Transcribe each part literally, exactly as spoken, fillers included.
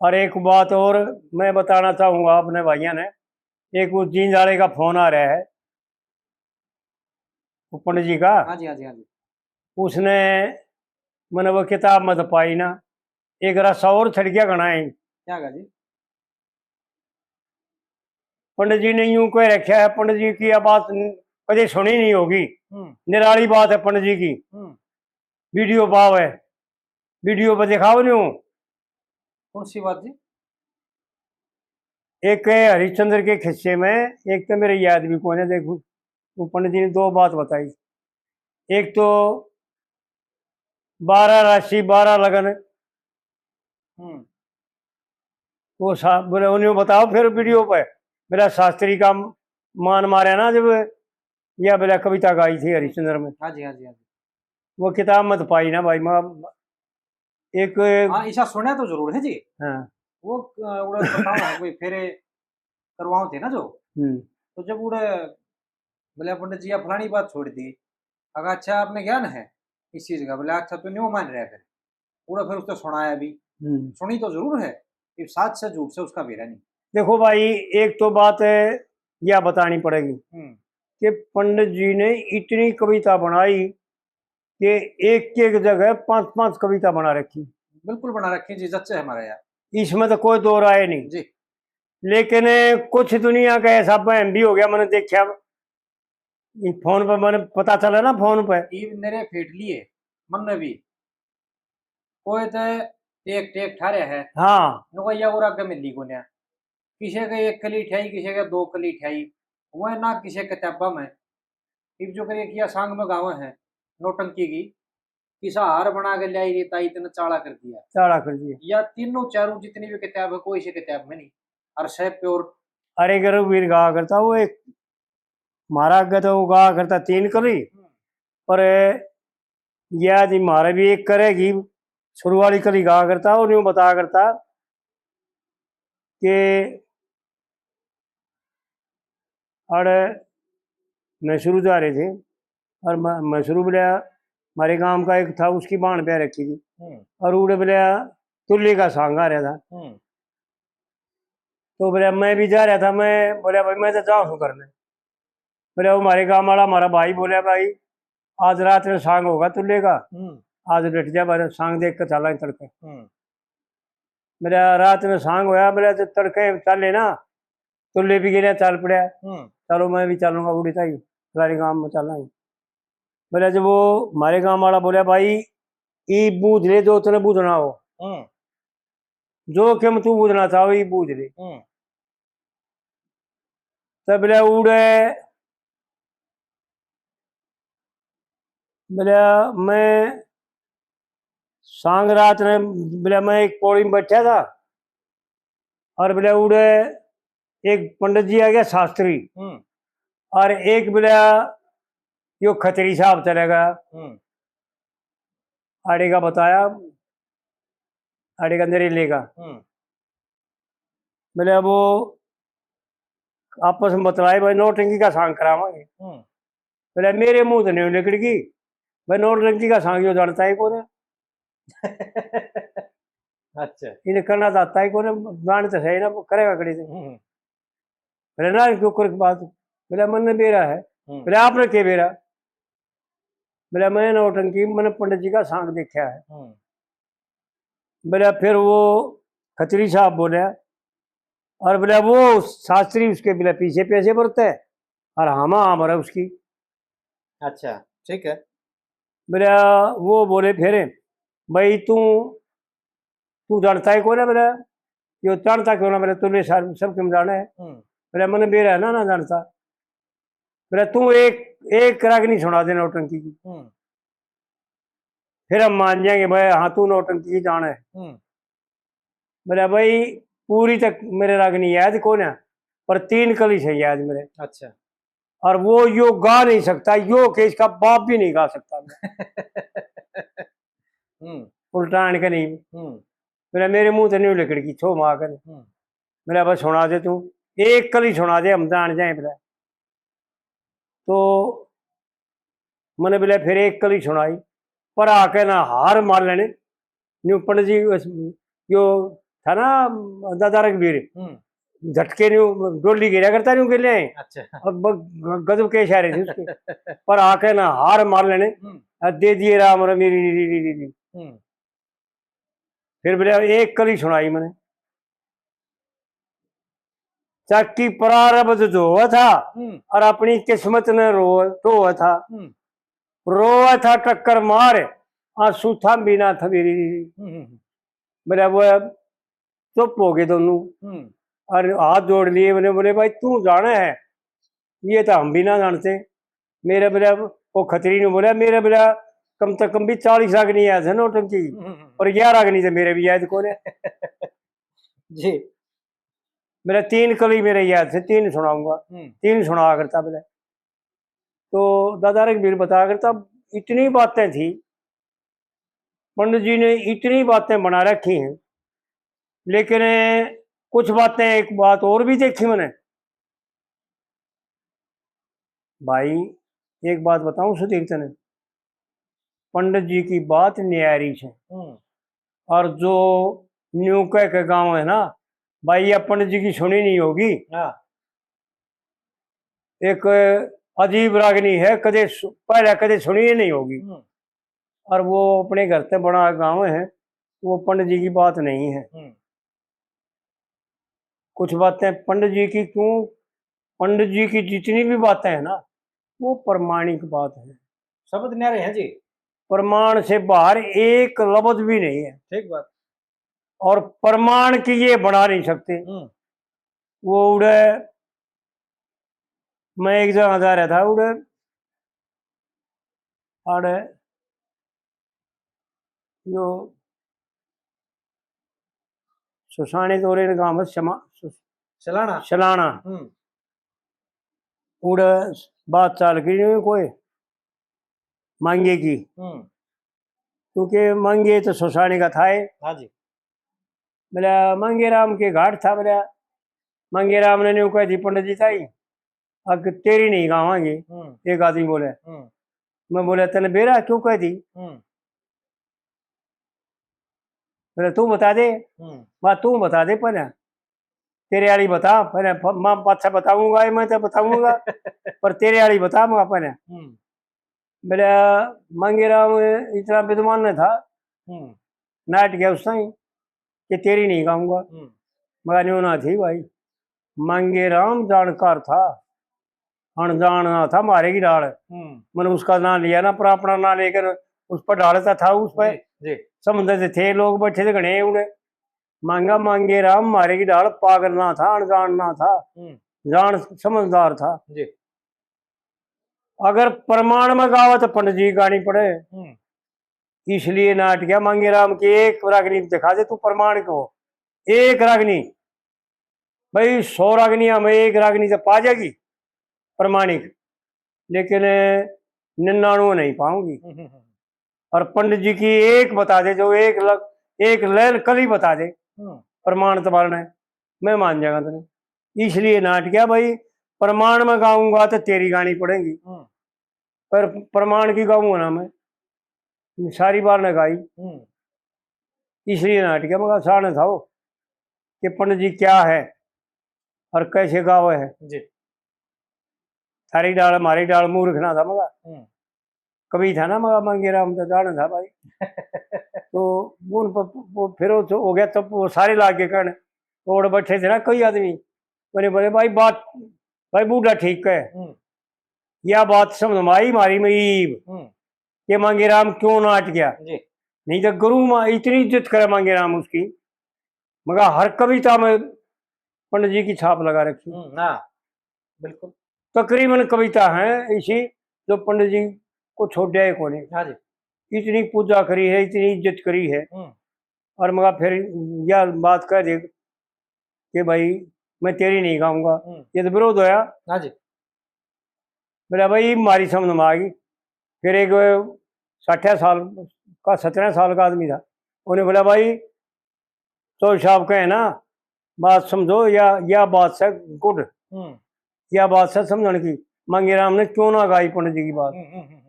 और एक बात और मैं बताना चाहूंगा अपने भाइयों ने, एक वो जींद वाले का फोन आ रहा है, वो पंडित जी का। हाँ जी, हाँ जी, हाँ जी। उसने, मैंने वो किताब मत पाई ना, एक रस्सा और छड़ गया घना है। क्या कहा जी? पंडित जी ने यूं कह रखा है, पंडित जी की यह बात कभी सुनी नहीं होगी। हम्म। निराली बात है पंडित जी की। हम्म। वीडियो पाव है, वीडियो पर दिखाओ न्यू। कौन सी बात जी? एक है हरिश्चंद्र के खिस्से में, एक तो मेरे याद भी कौन है। देखो, वो पंडित जी ने दो बात बताई। एक तो बारह राशि, बारह लगन। हम्म। वो सा-, बोले, "उन्हें बताओ फिर वीडियो पे।" मेरा शास्त्री का मान मारे ना, जब यह बोला कविता गाई थी हरिश्चंद्र में। हाँ जी, हाँ जी, हाँ जी। वो किताब मत पाई ना भाई, मैं एक हाँ, ऐसा सुना तो जरूर है जी। हाँ। वो, अ, उड़े बताओ ना, कोई फेरे करवाओ थे ना जो। हम्म। तो जब उड़े बोले, "पंडित जी, आप फलानी बात छोड़ दी।" अगर, "अच्छा, आपने ज्ञान है इस चीज का?" बोले, "अच्छा, तो नहीं वो मान रहा है फिर।" उड़े फिर उसने सुनाया भी। हम्म। सुनी तो जरूर है, ये साच से झूठ से उसका बेरा नहीं। देखो भाई, एक तो बात है, यह बतानी पड़ेगी हम्म। कि पंडित जी ने इतनी कविता बनाई कि एक एक जगह पांच पांच कविता बना रखी। बिल्कुल बना रखी जी, जच्चे हमारे यार। इसमें तो कोई दो राय नहीं। जी। लेकिन कुछ दुनिया का ऐसा बहम भी हो गया, मैंने देखा, फोन पर मैंने पता चला ना, फोन पर। ईब नरे फेट लिए, मन ने भी। कोई तो टेक टेक ठा रहा है। हाँ। नुका या और आगे मिली कोन्या। किसी के एक कली ठ्याई, किसी के दो कली ठ्याई। वह ना किसी किताबा में। इब जो करिए किया सांग में गावे है, नौटंकी की, किसा हार बना के ल्याई रे ताई, तने चाला कर दिया। चाला कर दिया। या तीनों चारों जितनी भी किताब है, कोई सी किताब में नहीं। और सै प्योर। अरे, रघुवीर गावा करता, वो एक, म्हारा आगे तो वो गावा करता तीन कली, हम्म। पर या जी म्हारे भी एक करेगी, शुरू वाली कली गावा करता, और यूं बताया करता कि अरे, मैं शुरू जा रहे थे, और मैं, मैं शुरू बोला, हमारे गांव का एक था, उसकी बाण ब्याह रखी थी, हम्म। और उड़े बोला, तुल्ले का सांग आ रहा था। हम्म। तो बोला, मैं भी जा रहा था, मैं बोला, "भाई, मैं तो जाऊँ हूँ करने।" बोला, वो हमारे गांव वाला हमारा भाई बोला, "भाई, आज रात में सांग होगा तुल्ले का, हम्म। आज डट जा, बारे सांग देख के चला तड़के।" हम्म। मेरा रात में सांग होया, मेरा तो तड़के चले ना, तुल्ले भी गिरे, चल पड़ा। हम्म। चलो, मैं भी चलूंगा उड़ी ताई, फलानी गांव में चलांगे। बोला, जब वो हमारे गांव वाला बोला, "भाई, ई बूझ ले जो तने बूझना हो, हम्म। जो के में तू बूझना चाहो, ई बूझ ले।" हम्म। तब बोला, उड़े बोला, मैं सांग रात ने, बोला, मैं एक पौड़ी में बैठा था, और बोला, उड़े एक पंडित जी आ गया, शास्त्री, हम्म। और एक बोला, यो खत्री साहब चलेगा, हम्म। आड़े का बताया, आड़े का नरेले का। हम्म। बोले, अब वो आपस में बतलाए, भाई, नौटंकी का सांग करावांगे। हम्म। बोले, मेरे मुंह तो नहीं निकल गई, भाई, नौटंकी का सांग यो जानता ही कोने। अच्छा। इन्हें करना तो आता ही कोने, जान तो सही ना, करेगा कड़ी से। हम्म। बोले, ना, क्यों कर बात? बोले, मन ने बेरा है। हम्म। बोले, आपने के बेरा? बोले, मैं नौटंकी, मैंने पंडित जी का सांग देखा है। हम्म। बोले, फिर वो खत्री साहब बोले, और बोले, वो शास्त्री उसके बोले पीछे पैसे भरते हैं, और हम हमारा उसकी। अच्छा, ठीक है। बोले, वो बोले, फिर, भाई, तू, तू जानता है कोने? बोले, यो जानता क्यों ना? बोले, तूने सार-, सब क्यों जाने है? हम्म। बोले, मैंने बेरा है ना, ना जानता। बोले, तू एक, एक रागनी सुना दे नौटंकी की। हम्म। फिर हम मान जाएंगे, भाई, हाँ, तू नौटंकी की जाने है। हम्म। बोला, भाई, पूरी तक मेरे रागनी याद कोने, पर तीन कली से याद मेरे। अच्छा। और वो यो गा नहीं सकता, यो के इसका बाप भी नहीं गा सकता। हम्म। उल्टा आन के नहीं। हम्म। मेरा, मेरे मुंह से नहीं लिकड़ की, छो माँ के। हम्म। मेरा, बस सुना दे तू, एक कली सुना दे, हम जान जाए। मेरा, तो मैंने बोला, फिर एक कली सुनाई, पर आके ना हार मान लेने, न्यू पंडित जी, बस यो था ना दादा रघबीर, हम्म। झटके न्यू डोली गिरा करता न्यू के ले। अच्छा। अब ब-, ग-, गजब के इशारे थे उसके। पर आके ना हार मार लेने, हम्म। आ, दे दिए राम रमी री री री री। हम्म। फिर बोले, एक कली सुनाई मैंने, चाकी प्रारब्ध जो हुआ था हम्म। और अपनी किस्मत ने रो, रो हुआ था, हम्म। रोवा था टक्कर मार, आंसू थाम भी ना थमेरी। हम्म, हम्म, हम्म। मेरा वो चुप हो गए दोनों। हम्म। और हाथ जोड़ लिए, मैंने बोले, भाई, तू जाने है, ये तो हम भी ना जानते। मेरे बोला, वो खतरी ने बोला, मेरे बोला, कम से कम भी चालीस रागनी याद है नौटंकी, हम्म, हम्म, हम्म। और ग्यारह रागनी तो मेरे भी याद को ने। जी। मेरा तीन कली मेरे याद से, तीन सुनाऊंगा, हम्म। तीन सुना करता बोले। तो दादा रघबीर बता करता, इतनी बातें थी, पंडित जी ने इतनी बातें बना रखी हैं, लेकिन कुछ बातें, एक बात और भी देखी मैंने। भाई, एक बात बताऊं सुधीर तने, पंडित जी की बात न्यारी है। हम्म। और जो न्यू कह के गाँव है ना, भाई, ये पंडित जी की सुनी नहीं होगी। हाँ। एक अजीब रागनी है, कदे सु-, पहले कदे सुनी ही नहीं होगी। हम्म। और वो अपने घर से बड़ा गांव है, वो पंडित जी की बात नहीं है। हम्म। कुछ बातें पंडित जी की क्यों, पंडित जी की जितनी भी बातें हैं ना, वो प्रमाणिक बात है। शब्द न्यारे हैं जी। प्रमाण से बाहर एक लफ्ज भी नहीं है। ठीक बात। और प्रमाण की ये बना नहीं सकते। हम्म। वो उड़े, मैं एक जगह जा रहा था, उड़े, आड़े, जो सुसाने तो रे गांव में समा-, सु-, सलाना। सलाना। हम्म। उड़े बात चाल की नहीं कोई मांगे की। हम्म। क्योंकि मांगे तो सुसाने का था है। हाँ जी। बोला, मांगे राम के घाट था, बोला, मांगे राम ने न्यू कह दी, पंडित जी ताई, अब तेरी नहीं गावांगे। हम्म। एक आदमी बोले। हम्म। मैं बोला, तने बेरा क्यों कह दी? हम्म। बोले, तू बता दे। हम्म। बात तू बता दे पहले, तेरे वाली बता पहले, प-, मैं पाछा बताऊंगा, मैं तो बताऊंगा, पर तेरे वाली बता मैं पहले। हम्म। बोला, मांगे राम इतना विद्वान न था, हम्म। नाट गया उस टाइम कि तेरी नहीं गाऊंगा। हम्म। मगर न्यू ना थी भाई, मांगे राम जानकार था, अनजान ना था, मारे की डाल। हम्म। मैंने उसका नाम लिया ना, पर अपना नाम लेकर उस पर डालता था, उस पर जी, जी। समझते थे लोग, बैठे थे घने उड़े। मांगा मांगे राम, मारे की डाल, पागल ना था, अनजान ना था, हम्म। जान समझदार था। जी। अगर प्रमाण में गावे तो पंडित जी गानी पड़े, हम्म। इसलिए नाट गया। मांगे राम की एक रागनी दिखा दे तू प्रमाण को, एक रागनी। भाई, सौ रागनियां में एक रागनी तो पा जाएगी प्रमाणिक, लेकिन निन्यानवे नहीं पाऊंगी। हम्म, हम्म, हम्म। और पंडित जी की एक बता दे, जो एक लग, एक लाइन कली बता दे, हम्म। प्रमाण तो बारना है, मैं मान जाऊंगा तने। इसलिए नाट गया भाई, प्रमाण में गाऊंगा तो तेरी गानी पड़ेगी। हम्म। पर प्रमाण की गाऊंगा ना मैं, सारी बार ने गाई। हम्म। इसलिए नाट गया, मगर साने था वो कि पंडित जी क्या है और कैसे गावे है। जी। थारी डाल, मारी डाल, मूर्ख ना था मगर। हम्म। कवि था ना मगर, मांगे राम तो जाने था भाई। तो उन पर वो फिर वो हो गया, तब वो सारे लाग के कहने, और बैठे थे ना कई आदमी, बोले, बोले, भाई बात, भाई बूढ़ा ठीक है। हम्म। या बात समझ में आई मारी में ईब हम्म। कि मांगे राम क्यों नाट गया। जी। नहीं तो गुरु माँ इतनी इज्जत करे मांगे राम उसकी, मगर हर कविता में पंडित जी की छाप लगा रखी। हम्म, हाँ, बिल्कुल। तकरीबन कविता है ऐसी जो पंडित जी को छोड़ा ही कोनी। हाँ जी। इतनी पूजा करी है, इतनी इज्जत करी है। हम्म। और मगर फिर यह बात कह दे कि भाई, मैं तेरी नहीं गाऊंगा। हम्म। ये तो विरोध होया। हाँ जी। बोला, भाई, मारी समझ में आ गई। फिर एक साठ साल का, सत्रह साल का आदमी था, उन्हें बोला, भाई, तो साहब कहे ना, बात समझो, या, या बात से गुड, हम्म। या बात से समझण की। मांगे राम ने क्यों ना गाई पंडित जी की बात। हम्म, हम्म, हम्म, हम्म।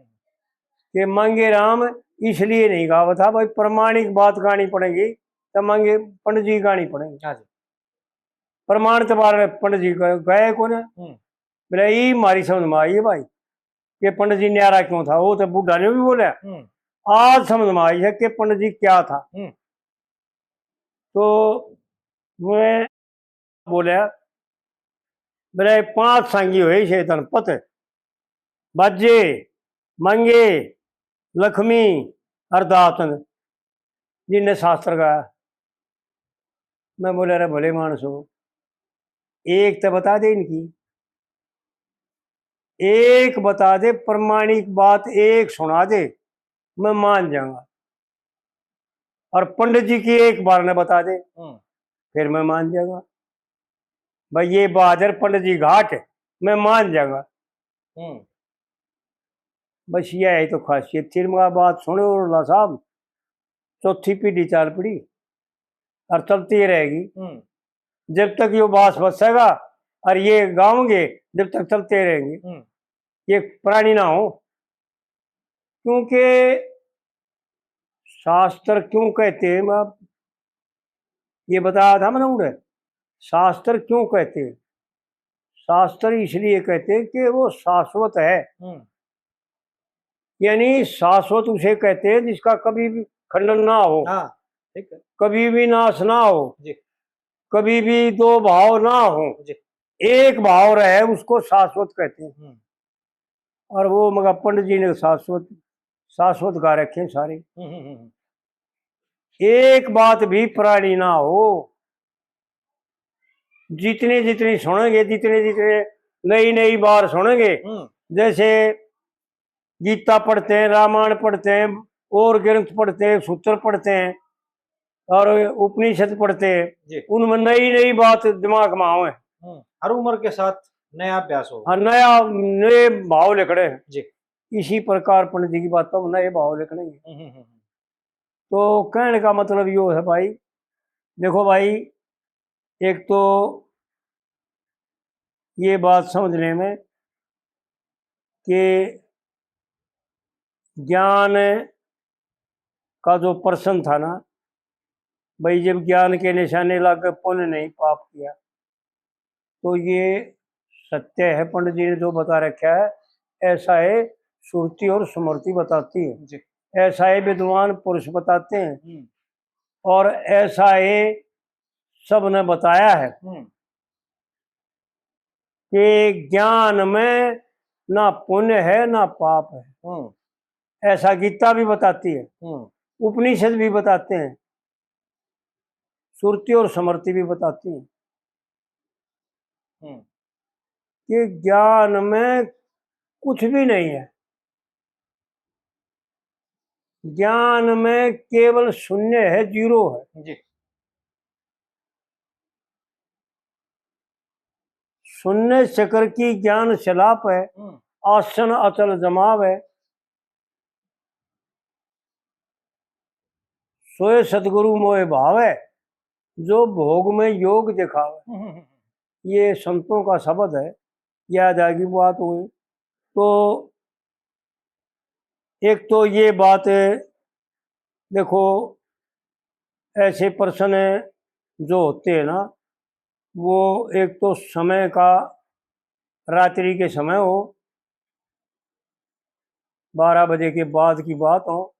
कि मांगे राम इसलिए नहीं गावा था, भाई, प्रमाणिक बात गानी पड़ेगी, तो मांगे पंडित जी की कहानी पढ़ेंगे। हाँ जी। प्रमाण तो बार पंडित जी गए, गए को ना। हम्म। बोले, "ई मारी समझ में आई है भाई, ये पंडित जी न्यारा क्यों था?" वो तो बूढ़ा ने भी बोला, हम्म। "आज समझ में आई है कि पंडित जी क्या था।" हम्म। तो मैं बोला, बोले, "पांच सांगी हुए शैतान पत, बाजे, मांगे, लक्ष्मी और दातन, जिनने शास्त्र गाया।" मैं बोला, "अरे भले मानसो, एक तो बता दे इनकी, एक बता दे, प्रमाणिक बात एक सुना दे, मैं मान जाऊंगा। और पंडित जी की एक बार ने बता दे, हम्म। फिर मैं मान जाऊंगा। भाई, ये बहादुर पंडित जी घाट, मैं मान जाऊंगा।" हम्म। बस यह है तो खासियत थी। मगर बात सुनो उर्ला साहब, चौथी पीढ़ी चाल पड़ी और चलती रहेगी। हम्म। जब तक यो बास बसेगा और ये गाओगे, जब तक चलते रहेंगे, हम्म। ये पुरानी ना हो। क्योंकि शास्त्र क्यों कहते हैं, मैं ये बताया था मैंने उड़े, शास्त्र क्यों कहते हैं? शास्त्र इसलिए कहते हैं कि वो शाश्वत है। हम्म। यानी शाश्वत उसे कहते हैं जिसका कभी भी खंडन ना हो, हाँ, ठीक है। कभी भी नाश ना हो, जी। कभी भी दो भाव ना हो, जी। एक भाव रहे, उसको शाश्वत कहते हैं। हम्म। और वो मगर पंडित जी ने शाश्वत, शाश्वत गा रखे हैं सारे। हम्म, हम्म, हम्म। एक बात भी पुरानी ना हो। जितने जितने सुनेंगे, जितने जितने नई नई बार सुनेंगे, हम्म। जैसे गीता पढ़ते हैं, रामायण पढ़ते हैं, और ग्रंथ पढ़ते हैं, सूत्र पढ़ते हैं और उपनिषद पढ़ते हैं, जी। उनमें नई नई बात दिमाग में आवे। हम्म, हर उम्र के साथ नया अभ्यास हो। हाँ, नया, नए भाव लिखड़े हैं। जी। इसी प्रकार पंडित जी की बातों में नए भाव लिखड़े हैं। हम्म, हम्म, हम्म। तो कहने का मतलब यो है भाई, देखो भाई, एक तो ये बात समझने में कि ज्ञान का जो प्रश्न था ना, भाई, जब ज्ञान के निशाने लाग गए, पुण्य नहीं पाप किया, तो ये सत्य है, पंडित जी ने जो बता रखा है, ऐसा है श्रुति और स्मृति बताती है, जी। ऐसा है विद्वान पुरुष बताते हैं, हम्म। और ऐसा है सब ने बताया है हम्म। कि ज्ञान में ना पुण्य है ना पाप है। हम्म। ऐसा गीता भी बताती है, हम्म। उपनिषद भी बताते हैं, श्रुति और स्मृति भी बताती है हम्म। कि ज्ञान में कुछ भी नहीं है, ज्ञान में केवल शून्य है, जीरो है। जी। शून्य चक्र की ज्ञान सलाप है, हम्म। आसन अचल जमाव है। सोए सतगुरु मोए भावे, जो भोग में योग दिखावे। हम्म, हम्म, हम्म। ये संतों का शब्द है, याद आएगी बात हुई। तो एक तो ये बात, देखो, ऐसे प्रश्न जो होते हैं ना, वो एक तो समय का, रात्रि के समय हो, बारह बजे के बाद की बात हो,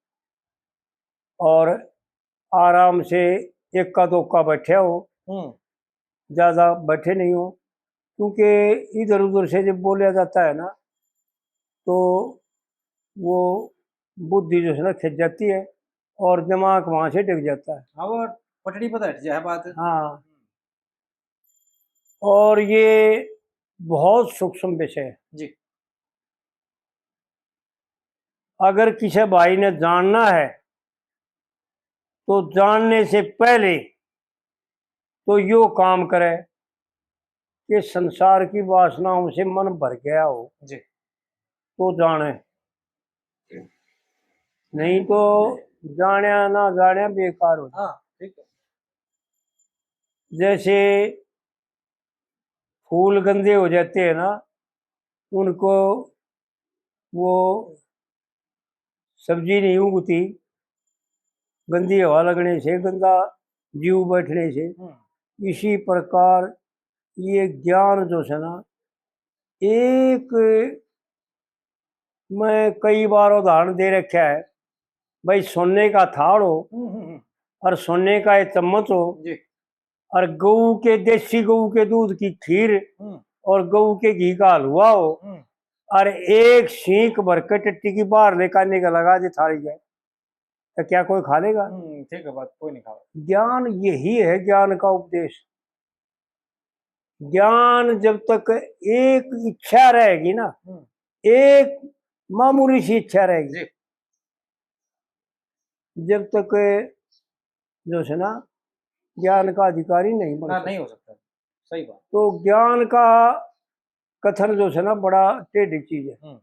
और आराम से इक्का दुक्का बैठे हो, हम्म। ज़्यादा बैठे नहीं हो, क्योंकि इधर उधर से जब बोला जाता है ना, तो वो बुद्धि जो है ना, खिंच जाती है और दिमाग वहाँ से डिग जाता है। हाँ, वो पटड़ी पर हट जाए बात। हाँ। और ये बहुत सूक्ष्म विषय है। जी। अगर किसी भाई ने जानना है, तो जानने से पहले तो यो काम करे कि संसार की वासनाओं से मन भर गया हो, जी। तो जाने, नहीं तो जाण्या ना जाण्या बेकार हो जाए। हाँ, ठीक है। जैसे फूल गंदे हो जाते हैं ना, उनको वो सब्जी नहीं उगती, गंदी हवा लगने से गंदा जीव बैठने से। हम्म। इसी प्रकार ये ज्ञान जो है ना, एक मैं कई बार उदाहरण दे रखा है भाई, सोने का थाल हो हम्म, हम्म, हम्म। और सोने का ये चम्मच हो जी। और गऊ के, देसी गऊ के दूध की खीर हम्म। और गऊ के घी का हलवा हो हम्म। और एक सींक भर के टट्टी की बाहर ले काने का लगा दे थाली जाए, तो क्या कोई खा लेगा? हम्म, ठीक है बात, कोई नहीं खाओ। ज्ञान यही है, ज्ञान का उपदेश। ज्ञान जब तक एक इच्छा रहेगी ना, हम्म। एक मामूली सी इच्छा रहेगी, जी। जब तक जो है ना, ज्ञान का अधिकारी नहीं बन ना, सकता। नहीं हो सकता। सही बात। तो ज्ञान का कथन जो है ना, बड़ा टेढ़ी चीज है। हम्म।